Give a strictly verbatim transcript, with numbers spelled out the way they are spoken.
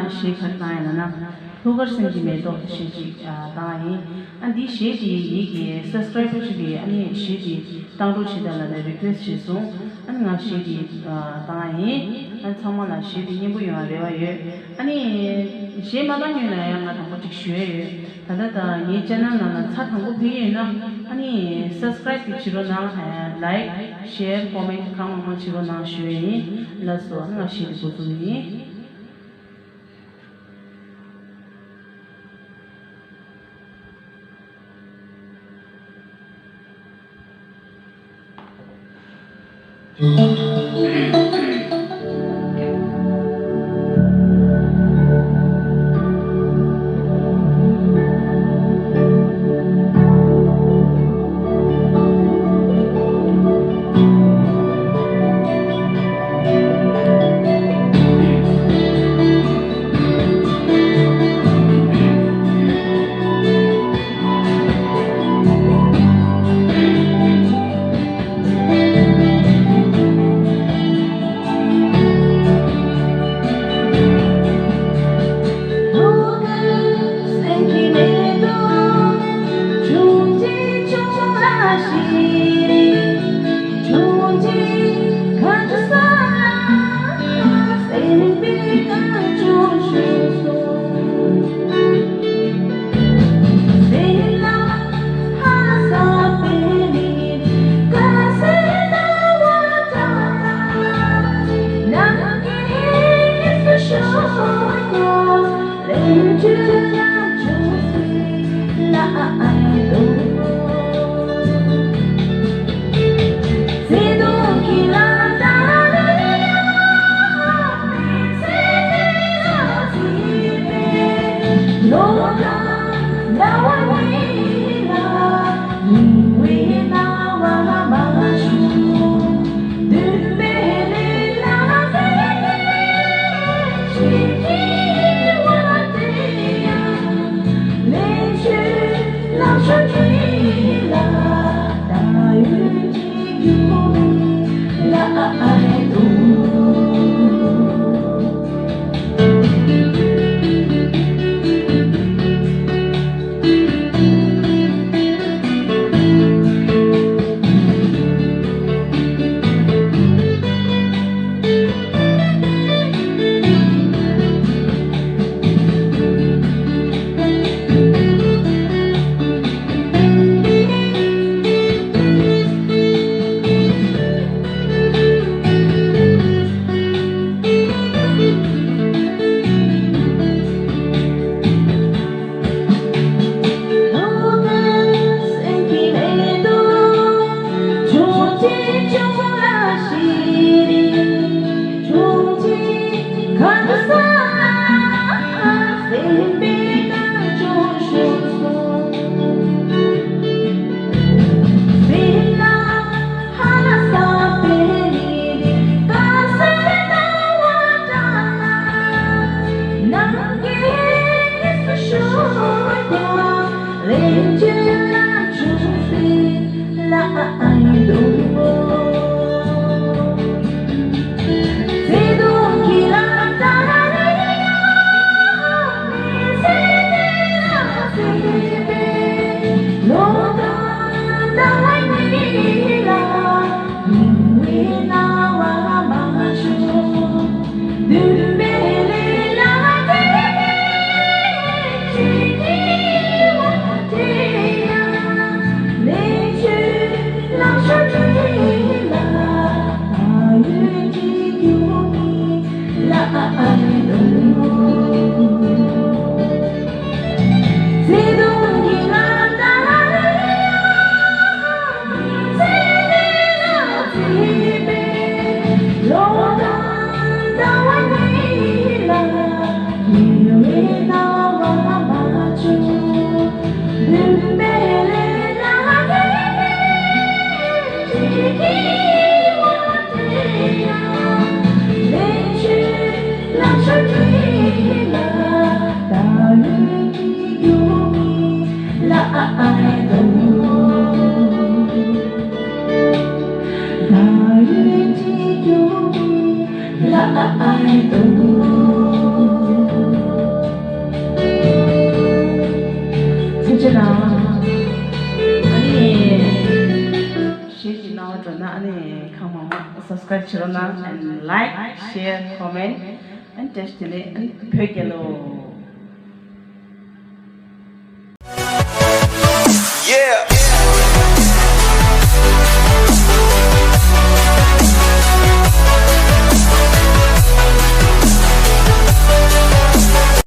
གཞས་ག་རེ་བཏང་ཡ་ལབ་ན། ཐུགས་ཁར་སེམས་ཀྱི་མེ་ཏོག་ཞེས་ཅིག་ཨ་བཏང་ཡིན། ཨ་འདི་གཞས་དེ་ངེད་ཀྱི་སབ་སི་ཀ་རའི་བར་ཅིག་གིས་ཨ་ནི་གཞས་དེ་བཏང་རོགས་བྱེད་དང་ལབ་ནས་རི་ཀུ་ཨེ་སི་བྱས་སོང་། ཨ་ནི་ང་གཞས་དེ་ཨ་བཏང་ཡིན། ཨ་ཚང་མ་ལ་གཞས་དེ་སྙན་པོ་ཡོང་བ་རེ་བ་ཡོད། ཨ་ནི་གཞས་མ་བཏང་སྔོན་ལ་ཡང་ང་དང་པོ་ཅིག་ཞུ་ཡ་ཡོད། ད་ལྟ་ད་ངའི་ཅེ་ནལ་ནང་ལ་ཚར་དང་པོ་ཕེབས་ཡོད་ན་ཨ་ནི་སབ་སི་ཀ་རའིབ་དེ་བྱེད་རོགས་གནང་། ལའིག་ཤེར་ཀོ་མེན་ཊི་གང་མང་མང་བྱེད་རོགས་གནང་ཞུ་ཡ་ཡིན། ལགས་སོ། ཨ་ནི་ང་གཞས་དེ་འགོ་འཛུགས་ཡིན། Subscribe བྱེད་རོགས་གནང་། And like, share, comment, and བཀྲ་ཤིས་བདེ་ལེགས། བོད་རྒྱལ་ལོ།